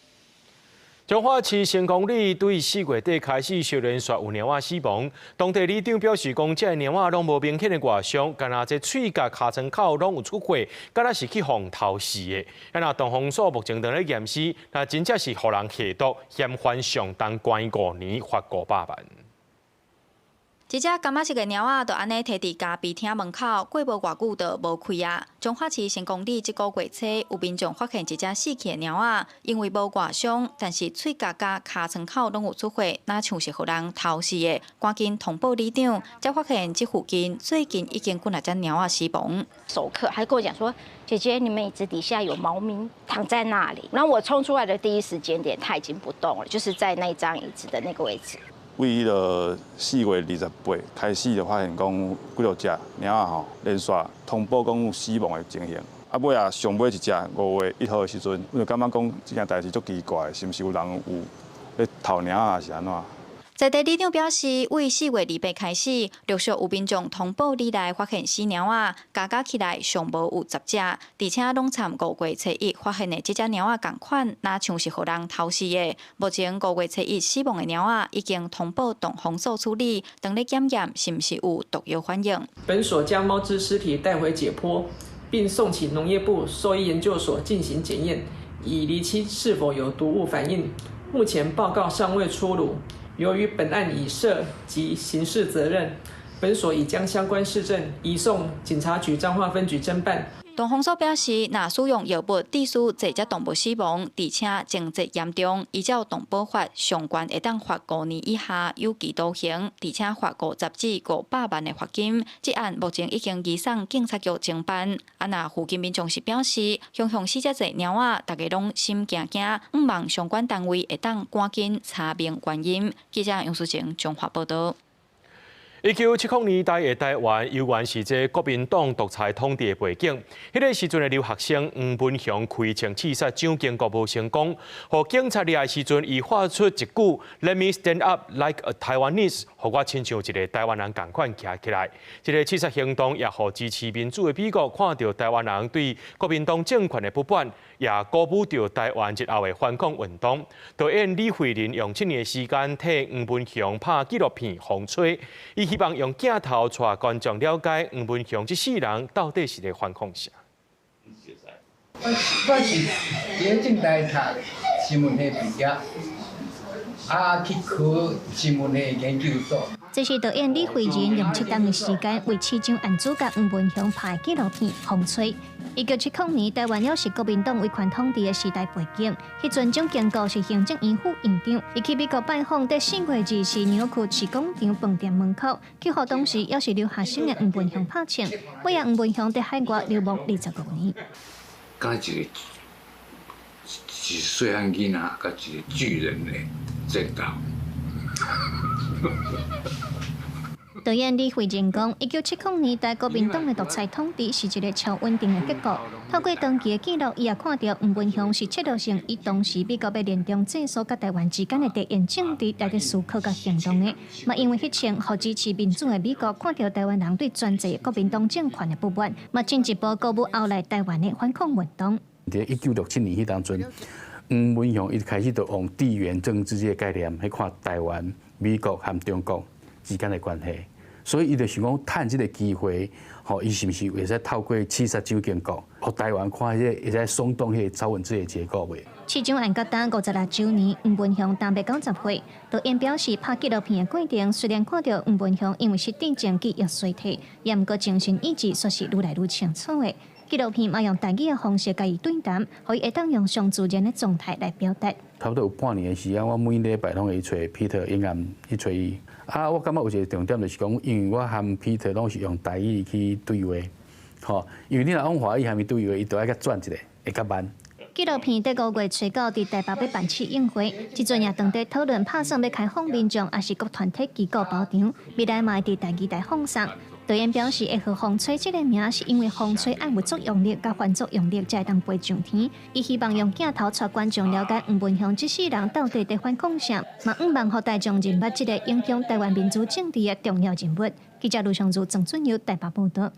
彰化市成功里對4月底開始，小連續有貓仔死亡。當地里長表示講，這个貓仔攏無明顯的外傷，干焦這喙佮尻川口攏有出血，敢若是去予偷食的。啊，若動防所目前正咧驗屍，若真正是予人下毒，嫌犯上重關5年，罰500萬。一隻柑仔色的貓仔就按呢提佇咖啡廳門口，過無偌久就無氣啊。彰化市成功里這个月初，有民眾發現一隻死去的貓仔，因為無外傷，但是喙角佮尻川口攏有出血，若像是予人偷食的。趕緊通報里長，才發現這附近最近已經幾若隻貓仔死亡。熟客還跟我講說：姐姐，你們椅子底下有貓咪躺在那裡。然後我衝出來的第一時間點，它已經不動了，就是在那張椅子的那個位置。為彼个4月28開始就發現講有幾落隻貓仔吼，連續通報講有死亡的情形。啊，尾仔上尾一隻5月1號的時陣，阮就感覺講這件代誌足奇怪，是毋是有人有咧偷貓仔，是按怎？在地里長表示，為4月28開始，陸續有民眾通報里內發現死貓仔，加加起來上無有10隻，而且攏參5月初1發現的這隻貓仔仝款，若像是予人偷食的。目前5月初1死亡的貓仔已經通報動防所處理，當咧檢驗是毋是有毒藥反應。本所將貓隻屍體帶回解剖，並送請農業部獸醫研究所進行檢驗，以釐清是否有毒物反應。目前報告尚未出爐。由於本案已涉及刑事責任，本所已將相關事證移送警察局彰化分局偵辦。動防所表示，若使用藥物致使這隻動物死亡，而且情節嚴重，依照動保法，上懸會當罰5年以下有期徒刑，而且罰50至500萬的罰金。這案目前已經移送警察局偵辦。啊，若附近民眾是表示，雄雄死遮濟貓仔，大家攏心驚驚，向望相關單位會當趕緊查明原因。記者楊淑晴彰化報道。1970年代的台灣，猶原是這國民黨獨裁統治的背景。彼个時陣的留學生黃文雄開槍刺殺蔣經國無成功，予警察掠的時陣，伊發出一句 “Let me stand up like a Taiwanese”，予我親像一个台灣人仝款徛起來。這个刺殺行動也予支持民主的美國看著台灣人對國民黨政權的不滿，也鼓舞著台灣日後的反抗運動。導演李慧玲用7年的時間替黃文雄拍紀錄片《風吹》，伊希望用鏡頭帶觀眾了解黃文雄這世人到底是咧反抗啥。我是佇咧政大讀新聞系畢業，啊去考新聞系研究所。這是導演李慧仁用7冬的時間為刺槍案主角黃文雄拍的紀錄片《風吹》。1970年，台灣猶是國民黨威權統治的時代背景。彼陣蔣經國是行政院副院長，伊去美國拜訪，佇4月2日紐約市廣場飯店門口，去予當時猶是留學生的黃文雄拍槍，尾仔黃文雄佇海外流亡25年。敢一个一細漢囡仔，佮一个巨人的戰鬥。導演李慧仁講：1970年代國民黨的獨裁統治是一個超穩定的結構。透過長期的記錄，伊也看著黃文雄是策略性以當時美國欲連中制蘇佮台灣之間的地緣政治來佇思考佮行動的。嘛因為彼槍，予支持民主的美國看著台灣人對專制國民黨政權的不滿，嘛進一步鼓舞後來台灣的反抗運動。佇1967年彼當陣，黃文雄伊開始就用地緣政治這个概念去看台灣、美國和中國之間的關係，所以伊就想講趁這个機會，吼，伊是毋是會使透過刺殺蔣經國，予台灣看彼个會使鬆動彼个超穩制的結構袂？刺槍案到今56週年，黃文雄今欲90歲。導演表示，拍紀錄片的過程雖然看著黃文雄因為失智症記憶衰退，也毋過精神意志卻是愈來愈清楚的。紀錄片嘛用台語的方式共伊對談，予伊會當用上自然的狀態來表達。差不多有半年的時間，我每禮拜攏會去揣 Peter 應暗去揣伊。啊，我感覺有一個重點就是講，因為我和 Peter 攏是用台語去對話，吼，因為你若用華語和伊對話，伊就愛閣轉一下，會較慢。紀錄片佇5月初九佇台北欲辦試映會，這陣也當佇討論拍算欲開放民眾，抑是各團體機構包場，未來嘛會佇第二台放送。導演表示，會予風吹這个名，是因為風吹愛有作用力佮反作用力，才會當飛上天。伊希望用鏡頭帶觀眾了解黃文雄這世人到底佇反抗啥，嘛向望予大眾認捌這个影響台灣民主政治的重要人物。記者盧尚如、鄭俊友台北報導。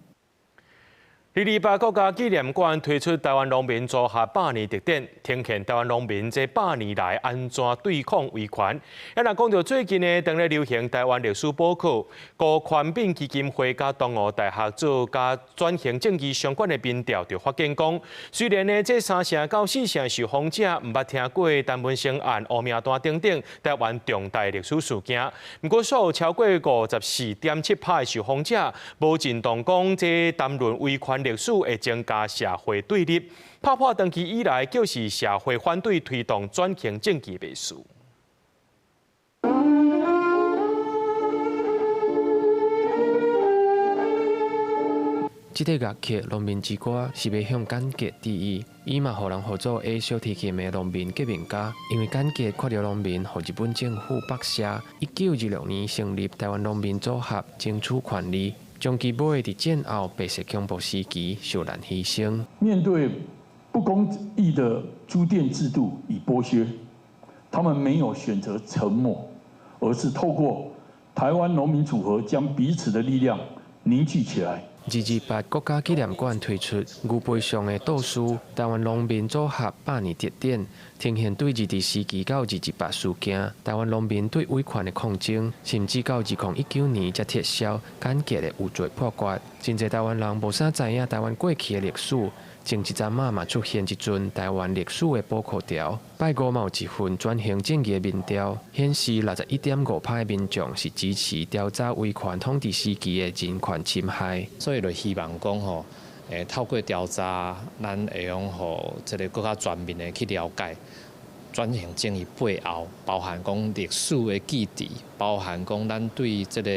228國家紀念館推出台灣農民組合百年特展，呈現台灣農民這百年來按怎對抗威權。啊，若講到最近呢，當咧流行台灣歷史補課，辜寬敏基金會佮東吳大學做佮轉型正義相關的民調，就發現講，雖然呢這3成到4成受訪者毋捌聽過陳文生案、烏名單等等台灣重大歷史事件，毋過煞有超過54.7%的受訪者無認同講這談論威權歷史會增加社會對立，拍破長期以來就是社會反對推動轉型正義的事。這個樂曲《農民之歌》是欲向蔣捷致意，伊嘛予人號做下小提琴的農民革命家，因為蔣捷看著農民予日本政府剝削，1926年成立台灣農民組合，爭取權利。將其尾佇戰後白色恐怖時期受難犧牲。面對不公義的租佃制度與剝削，他們沒有選擇沉默，而是透過台灣農民組合將彼此的力量凝聚起來。228國家紀念館推出牛背上的導師台灣農民組合百年特展，呈現對日治時期到228事件，台灣農民對威權的抗爭，甚至到2019年才撤銷蔣捷的有罪判決。真濟台灣人無啥知影台灣過去的歷史，前一陣仔嘛出現一陣台灣歷史的補課潮。拜五嘛有一份轉型正義的民調，顯示61.5%的民眾是支持調查威權統治時期的人權侵害。所以就希望講吼，透過調查，咱會用予這个閣較全面的去了解轉型正義背後，包含講歷史的記憶，包含講咱對這個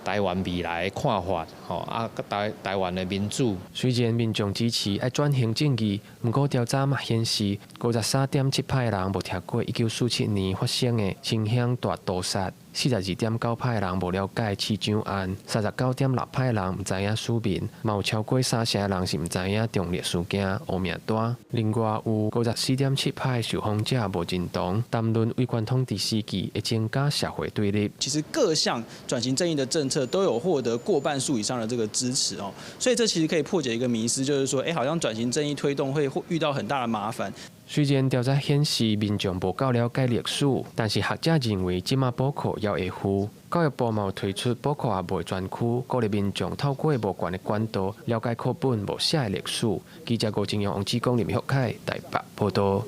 台灣未來的看法，吼啊，台灣的民主。雖然民眾支持愛轉型正義，毋過調查嘛顯示，53.7%的人無聽過1947年發生的新鄉大屠殺，42.9%的人無了解市長案，39.6%的人毋知影署名，嘛有超過3成的人是毋知影中壢事件烏名單。另外有54.7%的受訪者無認同談論威權統治時期會增加社會對立。其實各項轉型正義的政策都有獲得過半數以上的這個支持哦，所以這其實可以破解一個迷思，就是說，好像轉型正義推動會遇到很大的麻煩。雖然調查顯示民眾無夠了解歷史，但是學者認為這馬補課猶會赴。教育部嘛有推出補課也袂專區，鼓勵民眾透過無懸的管道了解課本無寫的歷史。記者郭正陽、王志剛、林玉凱台北報導。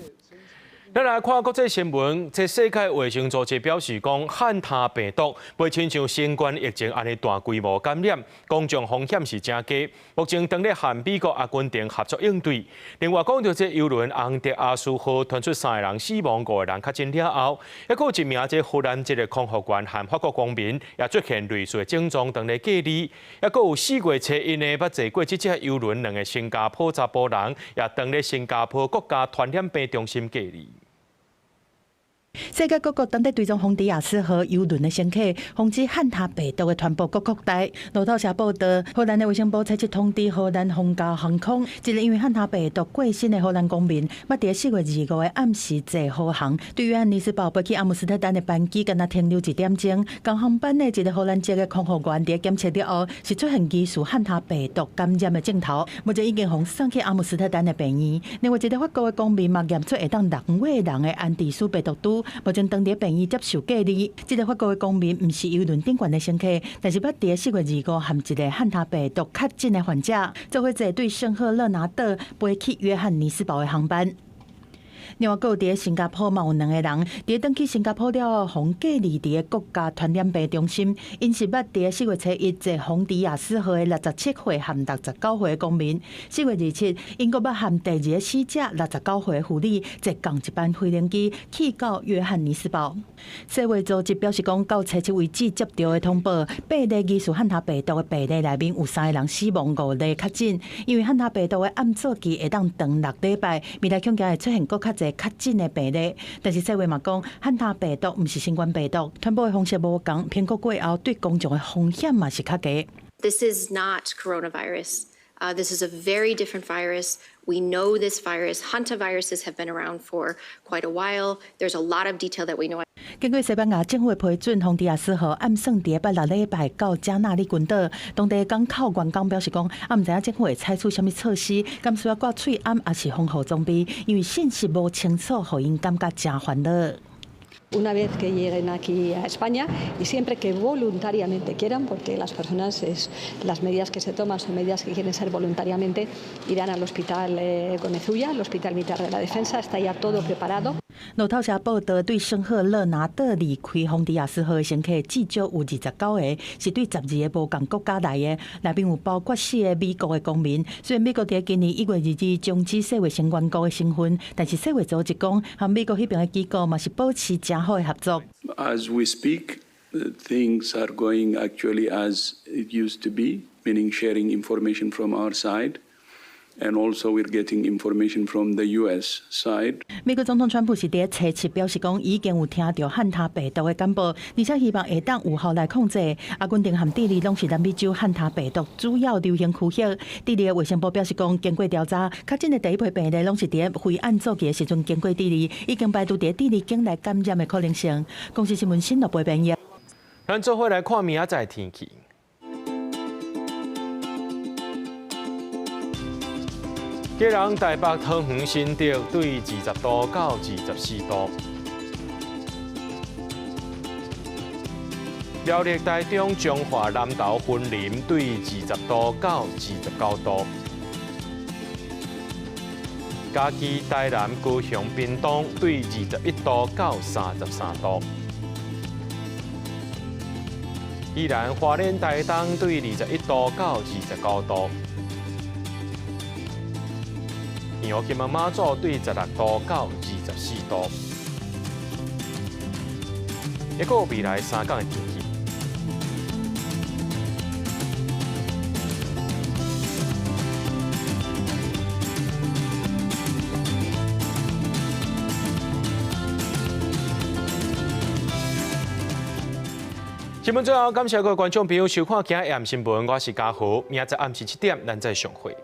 咱來看國際新聞，這世界衛生組織表示講，漢他病毒袂親像新冠疫情按呢大規模感染，公眾風險是誠低。目前當咧和美國、阿根廷合作應對。另外講著這郵輪昂德亞斯號傳出3個人死亡、5個人確診了後，猶閣有一名這荷蘭籍的空服員和法國公民也出現類似的症狀，當咧隔離。猶閣有4月初一呢，捌坐過這隻郵輪兩个新加坡查埔人，也當咧新加坡國家傳染病中心隔離。世界各國當咧追蹤洪迪亞斯號郵輪的乘客，防止漢他病毒的傳播閣擴大。路透社報導，荷蘭的衛生部採取通知荷蘭皇家航空，一个因為漢他病毒過身的荷蘭公民，捌佇4月25的暗時坐荷航，對約翰尼斯堡飛去阿姆斯特丹的班機，敢若停留一點鐘。仝航班的一个荷蘭籍的空服員佇檢測了後，是出現疑似漢他病毒感染的症頭，目前已經予送去阿姆斯特丹的病院。另外一个法國的公民嘛驗出會當人餵人的安迪斯病毒株。目前當佇病院接受隔離。這个法國的公民毋是郵輪頂懸的乘客，但是捌佇4月25和一个漢他病毒確診的患者，做伙坐對聖赫勒拿島飛去約翰尼斯堡的航班。另外，閣有佇新加坡嘛有兩个人，佇轉去新加坡了後，予隔離佇國家傳染病中心。𪜶是捌佇4月初1坐洪迪亞斯號的67歲和69歲公民。4月27，𪜶閣捌和第二个死者69歲婦女坐仝一班飛行機去到約翰尼斯堡。世衛組織表示講，到初七為止接著的通報，八例疑似漢他病毒的病例內面有三个人死亡，五例確診。因為漢他病毒的暗做期會當長6禮拜，未來恐驚會出現閣較濟確診的病例。但是世衛嘛講，漢他病毒毋是新冠病毒，傳播的方式無仝，評估過後對公眾的風險嘛是較低。 This is not coronavirus. This is a very different virus. We know this virus. Hantaviruses have been around for quite a while. There's a lot of detail that we know. 經過西班牙政府的批准，洪迪亞斯號按算佇拜六禮拜到加納里群島，當地港口員工表示講，啊，毋知影政府會採取啥物措施，敢需要掛喙罨抑是防護裝備，因為信息無清楚，予𪜶感覺誠煩惱。 Una vez que lleguen aquí a España y siempre que voluntariamente quieran, porque las personas es, las medidas que se toman son medidas que quieren ser voluntariamente, irán al Hospital Gómez Ulla, al Hospital Militar de la Defensa, está ya todo preparado. 路透社報導，對聖赫勒拿島離開洪迪亞斯號的乘客至少有29个，是對12个無仝國家來的，內面有包括四个美國的公民。雖然美國佇今年1月22終止世衛成員國的身份，但是世衛組織講，和美國彼爿的機構嘛是保持誠好的合作。 As we speak, things are going actually as it used to be, meaning sharing information from our side. And also we're getting information from the US side. 美國總統川普是佇初七表示講，已經有聽著漢他病毒的簡報，而且希望會當有效來控制。阿根廷和智利攏是南美洲漢他病毒主要流行區域。智利的衛生部表示講，經過調查，確診的第一批病例攏是佇飛暗早期的時陣經過智利，已經排除佇智利境內感染的可能性。公視新聞新樂編譯。咱做伙來看明仔載天氣。基隆、台北、桃園、新竹對20度到24度；苗栗、台中、彰化、南投、雲林對20度到29度；嘉義、台南、高雄、屏東對21度到33度；宜蘭、花蓮、台東對21度到29度。宜金門馬祖對16度到24度，一個未來三天的天氣。新聞最後，感謝各位觀眾朋友收看今日暗新聞，我是嘉豪，明仔載暗時7點，咱再相會。